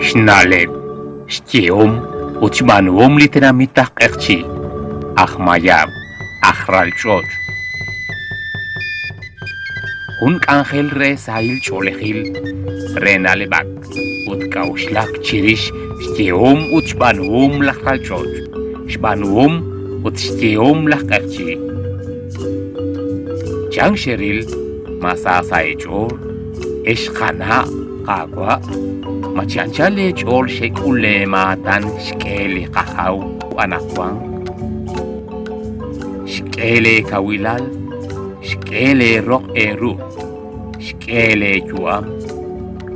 Xna'leb', xyehom ut xb'aanuhom li tenamit aj Q'eqchi', aj Mayab', aj Ralch'och'. Jun k'anjel re sahil ch'oolejil, re na'leb'ak ut k'a'uxlak chirix xyehom ut xb'aanuhom laj ralch'och', xb'aanuhom ut xyehom laj q'eqchi'. Chan xeril ma sa sa' eech'ool, ex qana' qaawa'? Ma chi anchal eech'ool xek'ul leemaatan xk'e li qajaw anaqwan? Xk'e leekawilal Xk'e lee roq eeru, xk'e lee yu'am,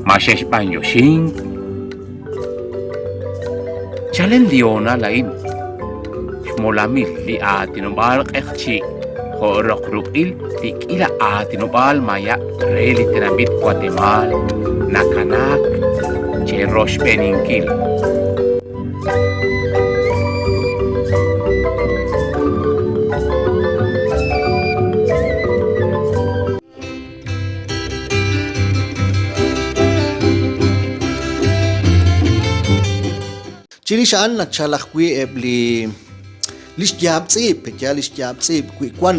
ma xexb'anyoxink? Chalen li hoonal a'in, xmolamil li aatinob'aal q'eqchi' jo' roq ruq'il li k'iila aatinob'aal mayab' re li tenamit Watemaal nakanaak cheroxb'eeninkil. Chirix a'an nachal ajwi' eb' li li xyaab' tz'iib', yaal li xyaab' tz'iib' wi wan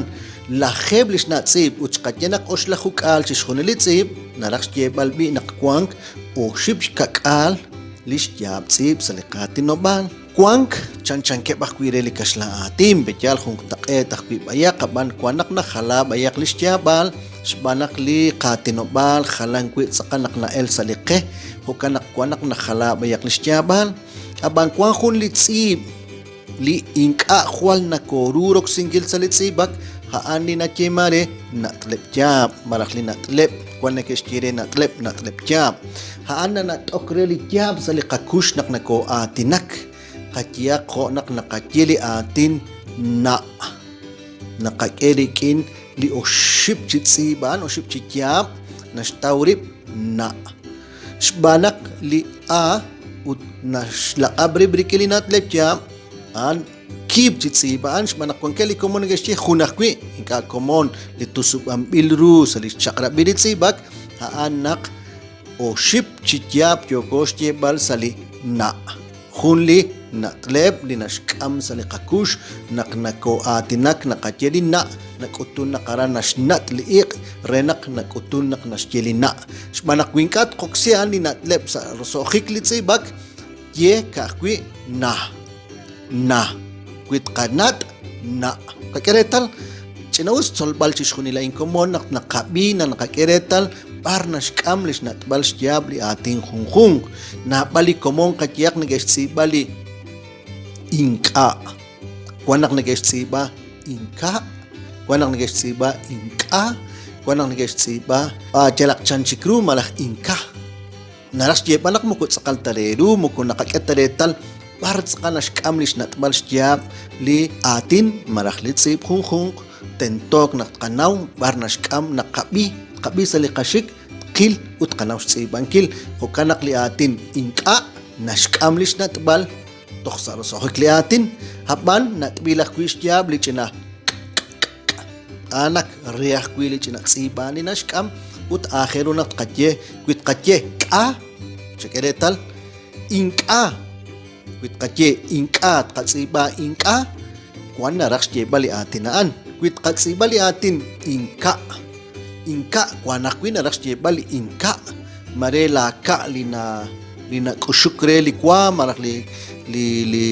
lajeeb' li xna' tz'iib' ut xqaye naq oxlajuk'aal chixjunil li tz'iib', naraj xyeeb'al b'i' naq wank oxib' xka'k'aal li xyaab' tz'iib' sa' li qaatinob'aal. Wank chanchankeb' ajwi' re li kaxlan aatin, pe'yaal junqtaq'eet ajwi' b'ayaq, ab'an wan naq najala b'ayaq li xyaab'aal, xb'aan naq li qaatinob'aal jalan wi' tz'aqal naq na'el sa' li qe, jo'kan naq wan naq najala b'ayaq li xyaab'aal. Ab'an wan jun li tz'iib' li ink'a' jwal nakooru roksinkil sa' li tz'iib'ak, a'an li nayeeman re nat'leb' yaab' malaj li nat'leb', wan neke'xye re nat'leb', nat'leb' yaab'. A'an nanat'ok re li yaab' sa' li qakux naq nakoo'aatinak, qayehaq jo' naq naqaye li aatin na'. Naqak'e rik'in li oxib' chi tz'iib' a'an, oxib' chi yaab' naxtaw rib' na'. Xb'aan naq li a ut naxlaq'ab' rib' rik'in li nat'leb' yaab', a'an kiib' chi tz'iib' a'an xb'aan naq wankeb' li komon neke'xye jun ajwi', ink'a' komon li tusub'anb'il ru sa' li xchaq'rab'il li tz'iib'ak, a'an naq oxib' chi yaab' yooko xyeeb'al sa' li na'. Jun li nat'leb' li naxk'am sa' li qakux naq nakoo'aatinak naqaye li na' nak'utun naq aran naxnat' li iq' re naq nak'utun naq naxye li na'. Xb'aan naq wi ink'a' tqoksi a'an li nat'leb' sa' roso'jik li tz'iib'ak, ye ka'ajwi' na. Na. Wi tqanat' na'. Qak'e reetal, ch'ina'us xtzolb'al chixjunil a'in komon naq naqab'i naq naqak'e reetal b'ar naxk'am li xnat'b'al xyaab' li aatin junjunq. Naab'al li komon qayehaq neke'xtz'iib'a li ink'a'. Wan naq neke'xtz'iib'a inka', wan naq neke'xtz'iib'a ink'a', wan naq neke'xtz'iib'a yalaq chan chik ru malaj inka. Naraj xyeeb'al naq moko tz'aqal ta re ru, moko naqak'e ta reetal b'ar tz'aqal naxk'am li xnat'b'al xyaab' li aatin malaj li tz'iib' junjunq, tentook naq tqanaw b'ar naxk'am naq qab'i, tqab'i sa' li qaxik, tqil ut tqanaw xtz'iib'ankil. Jo'kan naq li aatin ink'a' naxk'am li xnat'b'al toj sa' roso'jik li aatin, ab'an nat'b'il ajwi' xyaab' li ch'ina A'anak re ajwi' li ch'ina tz'iib'aan li naxk'am ut aajel ru naq tqaye wi tqaye k'a chak'e reetal ink'a wi tqaye ink'a tqatz'iib'a ink'a wan naraj xyeeb'al li aatin a'an wi tqatz'iib'a li aatin inka' inka' wan ajwi' naraj xyeeb'al li inka' mare laaka' li na li nak'uxuk re li wa malaj li li li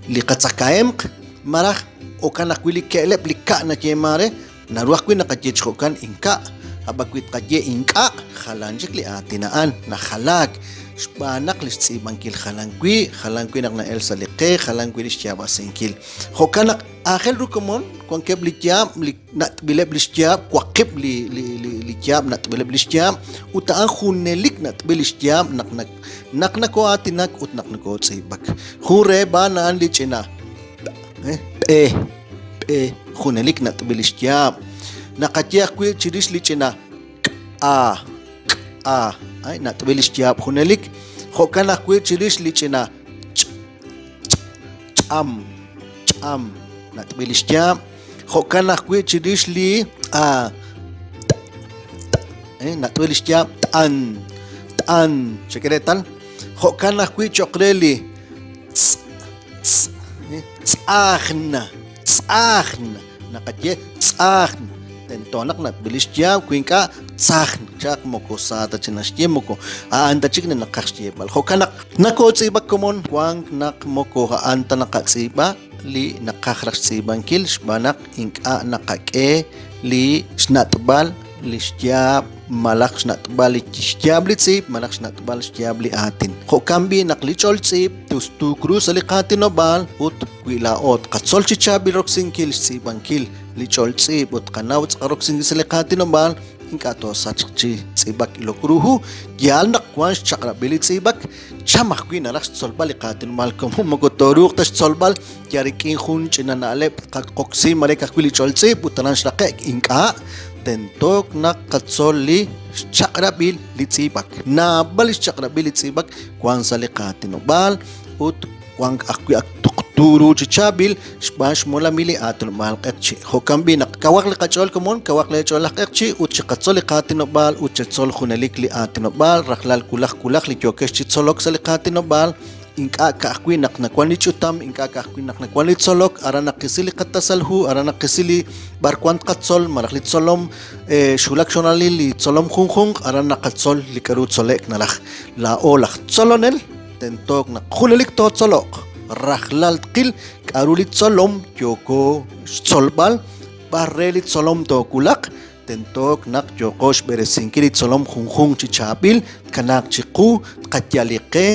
li qatzakahemq Malaj okan ajwi' li ke'leb' li ka' nayeeman re, naru ajwi' naqaye chi jo'kan inka', ab'an wi tqaye ink'a', jalan chik li aatin a'an, najalaak, xb'aan naq li xtz'iib'ankil jalan wi', jalan wi' naq na'el sa' li qe, jalan wi' li xyaab'asinkil. Jo'kan naq aajel ru komon, wankeb' li yaab' li nat'b'ileb' li xyaab', waqib' li, li, li, li yaab' nat'b'ileb' li xyaab', ut a'an junelik nat'b'il li xyaab' naq naq nakoo'aatinak ut naq nakootz'iib'ak. Jun reheb' a'an a'an li ch'ina P'e, p'e, junelik nat'b'il li xyaab'. Naqaye ajwi' chirix li ch'ina k'a, k'a, ay, nat'b'il li xyaab' junelik. Jo'kan ajwi' chirix li ch'ina ch, ch, ch'am, ch'am, nat'b'il li xyaab'. Jo'kan ajwi' chirix li a, t, t, nat'b'il li xyaab' t'an, t'an. Chek'e reetal. Jo'kan ajwi' cho'q re li tz', tz', tz'ajn, tz'ajn, naqaye tz'ajn, tento naq natb'il li xyaab' wi ink'a' tzajn chaq moko sa ta chi naxye moko a'an ta chik li naqaj xyeeb'al. Jo'kan naq nakootz'iib'ak komon wank naq moko a'an ta naqatz'iib'a li naqaj raj xtz'iib'ankil xb'aan naq ink'a' naqak'e li xnat'b'al li xyaab' malaj xnat'b'al li xyaab' li tz'iib' malaj xnat'b'al xyaab' li aatin. Jo'kan b'i' naq li ch'ol tz'iib' tustuuk ru sa' li qaatinob'aal ut wi laa'o tqatzol chi chaab'il roksinkil xtz'iib'ankil li ch'ol tz'iib' ut tqanaw tz'aqal roksinkil sa' li qaatinob'aal, ink'a' toosachq chi tz'iib'ak ilok ru hu. Yaal naq wank xchaq'rab'il li tz'iib'ak, cham ajwi' naraj xtzolb'al li qaatinob'aal komon moko tooruuq ta xtzolb'al yal rik'in jun ch'ina na'leb' tqoksi mare ka'ajwi' li ch'ol tz'iib' ut aran xraqe'k. Ink'a', tentook naq tqatzol li xchaq'rab'il li tz'iib'ak. Naab'al li xchaq'rab'il li tz'iib'ak wank sa' li qaatinob'aal ut wank ajwi' ak tuqtu ru chi chaab'il xb'aan xmolamil li aatinob'aal q'eqchi'. Jo'kan b'i' naq kawaq li qach'ool komon, kawaq leech'ool laj q'eqchi' ut chiqatzol li qaatinob'aal ut chetzol junelik li aatinob'aal rajlal wulaj wulaj li yookex chi tzolok sa' li qaatinob'aal, ink'a' ka'ajwi' naq nawan li ch'utam, ink'a' ka'ajwi' naq nawan li tzolok, aran naqisi li qatasal hu, aran naqisi li b'arwan tqatzol malaj li tzolom xwulak xhoonalil li tzolom junjunq, aran naqatzol li k'a'ru tzole'k naraj. Laa'o laj tzolonel. Tentook naq junelik tootzoloq, rajlal tqil k'aru li tzolom yooko xtzolb'al, b'ar re li tzolom toowulaq, tentook naq yooqo xb'eresinkil li tzolom junjunq chi chaab'il, tkanaaq chiqu, tqayal li qe,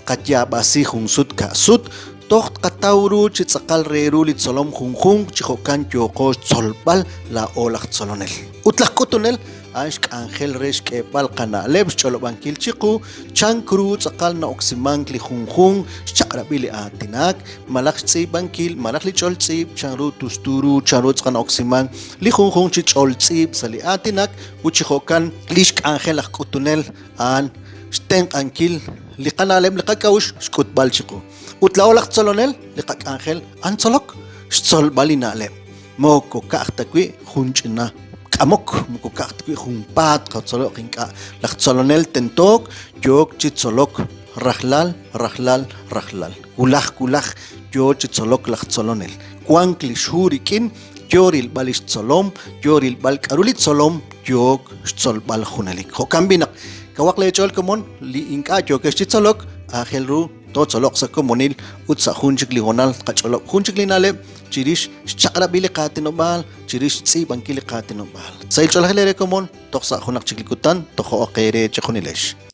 tqayaab'asi jun sut ka'sut, toj tqataw ru chi tz'aqal re ru li tzolom junjunq chi jo'kan yooqo xtzolb'al laa'o laj tzolonel. Ut laj k'utunel A'an xk'anjel re xk'eeb'al qana'leb' xch'olob'ankil chiqu chank ru tz'aqal na'oksimank li junjunq xchaq'rab'il li aatinak, malaj xtz'iib'ankil, malaj li ch'ol tz'iib', chan ru tustu ru, chan ru tz'aqal na'oksimank li junjunq chi ch'ol tz'iib' sa' li aatinak, ut chi jo'kan li xk'anjel laj k'utunel a'an xtenq'ankil li qana'leb' li qak'a'uxl xk'utb'al chiqu. Ut laa'o laj tzolonel, li qak'anjel a'an tzolok, xtzolb'al li na'leb'. Moko ka'aj ta wi' jun ch'ina k'amok, moko ka'aj ta wi' junpaat qatzoloq ink'a'. Laj tzolonel tentook yook chi tzolok rajlal, rajlal, rajlal. Wulaj, wulaj yo chi tzolok laj tzolonel. Wank li xhu rik'in, yo rilb'al li xtzolom, yo rilb'al k'aru li tzolom yook xtzolb'al junelik. Jo'kan b'i' naq kawaq leech'ool komon li ink'a' yookex chi tzolok, aajel ru tootzoloq sa' komonil ut sa' jun chik li hoonal tqach'olob' jun chik li na'leb' chirix xchaq'rab'il li qaatinob'aal, chirix xtz'iib'ankil li qaatinob'aal. Sahil ch'oolejil eere komon, toj sa' junaq chik li kutan, tojo'oq eere chejunilex.